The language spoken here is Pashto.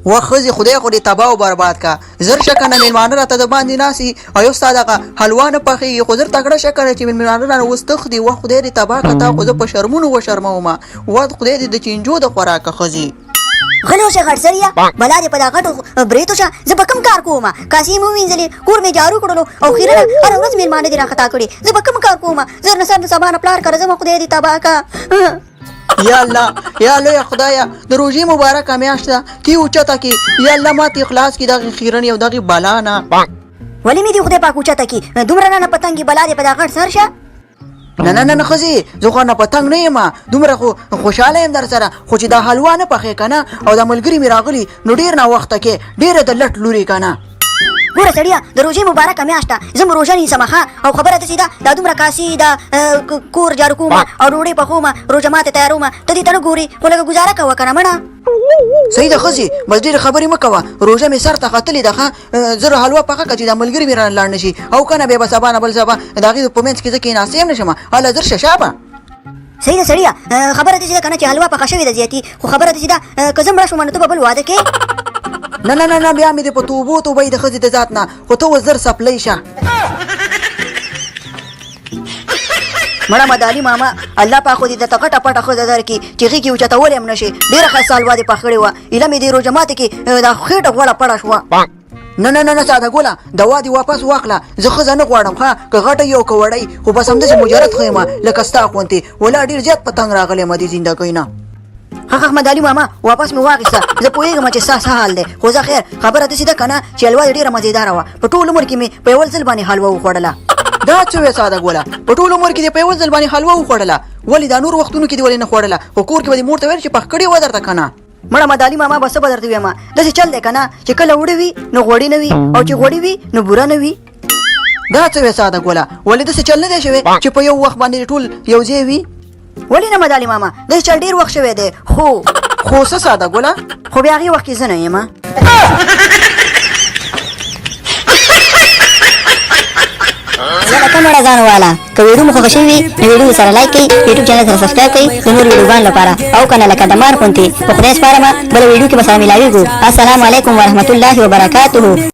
وه ښځې، خدای خو دې تباه او برباد کا. زر شه کنه، میلمانه راته د باندې ناست دي او یو ستا دغه حلوا نه پخېږي، خو زر تکړه شه کنه چې میلمانه رانه اوس تښتي. وه خدای دې تباه که، تا خو زه په شرمونو وشرموم. وه خدای دې د چینجو د خوراکه ښځې. غلی اوسه غټ سريه، بلا دې په دا غټو برېتو شه. زه به کوم کار کوم؟ کاسې مې ووینځلې، کور مې جارو کړلو او خیرنه هره ورځ مېلمانه دې راخطا کړي. زه به کوم کار کوم؟ زه نه سر د سبا نه پلار کره ځم. خدای دې تباه که. یا الله، یا لوی خدایا، د روژې مبارکه میاشت ده، تی اوچته کې. یا الله، ما تی خلاص کړي دغې خیرنې او دغې بلا نه. ولې مې دې خدای پاک اوچته کړي؟ دومره رانه په تنګ، بلا دې په دا غټ سر شه. نه نه نه نه ښځې، زه خو نه په تنګ نه یم، دومره خو خوشحاله یم در سره، خو چې دا حلوا نه پخې که نه او دا ملګري مې راغلي نو ډېر ناوخته کې، ډېره د لټ لورې که نه. ګوره سړیه، د روژې مبارکه میاشت ده، زه مو روژه نیسم ښه. او خبره داسې ده، دا دومره کاسې دا کور جارو کومه او ډوډۍ پخومه، روژه ماته تیارومه، ته دې ته نه ګورې، خو لږه ګزاره کوه که نه مړه. صحیح ده ښځې، بس ډېرې خبرې مه کوه، روژه مې سر ته ختلې ده. ښه زه حلوا پخه کړه چې دا ملګري مې رانه لاړ نه شي، او که نه بیا به سبا نه بل سبا د هغې په منځ کې زه کښېناستی هم نه شم. هله زر شه، شابه. صحیح ده سړیه، خبره داسې ده که نه چې حلوا پخه شوې ده زیاتي، خو خبره داسې ده، که زه مړه شوم نو ته به بل واده کې؟ نه نه نه نه، بیا مې دې په توبو توبه د ښځې د ذات نه، خو ته اوس زر څپلۍ شه. مړه مدالي ماما، الله پاک خو دې درته غټه پټه ښځه درکړي چې غېږ یې اوچتولی هم نه شي. ډېره ښایسته حلوا دې پخ کړې وه، ایله مې دې روژه ماتې کې دا خېټه غوړه پړه شوه. نه نه نه نه ساده ګله، دوا دې واپس واخله، زه ښځه نه غواړم. ښه که غټه یي او که وړی، خو بس همداسې مجرد ښه یم لکه ستا غوندې. ولا ډېر زیات په تنګ راغلی یم دې زندګۍ نه. ښه ښه مدالي ماما، واپس مې واخیسته. زه پوهېږم چې ستا څه حال دی، خو زه خیر، خبره داسې ده که نه چې حلوا دې ډېره مزېداره وه. په ټول عمر کې مې په یو ځل باندې حلوا وخوړله. دا څه وې ساده ګله، په ټول عمر کې دې په یو ځل باندې حلوا وخوړله؟ ولې دا نور وختونو کې دې ولې نه خوړله؟ خو کور کې به دې مور ته ویل چې پخ کړې وه درته که نه؟ مړه مدالي ماما، به څه به درته ووایم، داسې چل دی که نه چې کله اوړه وي نو غوړي نه وي او چې غوړي وي نو بوره نه وي. دا څه وې ساده ګله، ولې داسې چل نه دی شوی چې په یو وخت باندې ټول یو ځای وي؟ ولې نه مدالي ماما، داسې چل ډېر وخت شوی دی، خو خو څه ساده ګله؟ خو بیا هغې وخت کې زه نه یم. یاره مړه ځان والا، که ویډیو مو خوښه شوې وي نو ویډیو سره لایک کړئ، یوټیوب چینل سره سبسکرایب کړئ د نورو ویډیوګانو لپاره، او کنه لکه د مار غوندې په خدای سپارمه، بله ویډیو کې به سره میلاویږو. السلام علیکم ورحمت الله وبرکاته.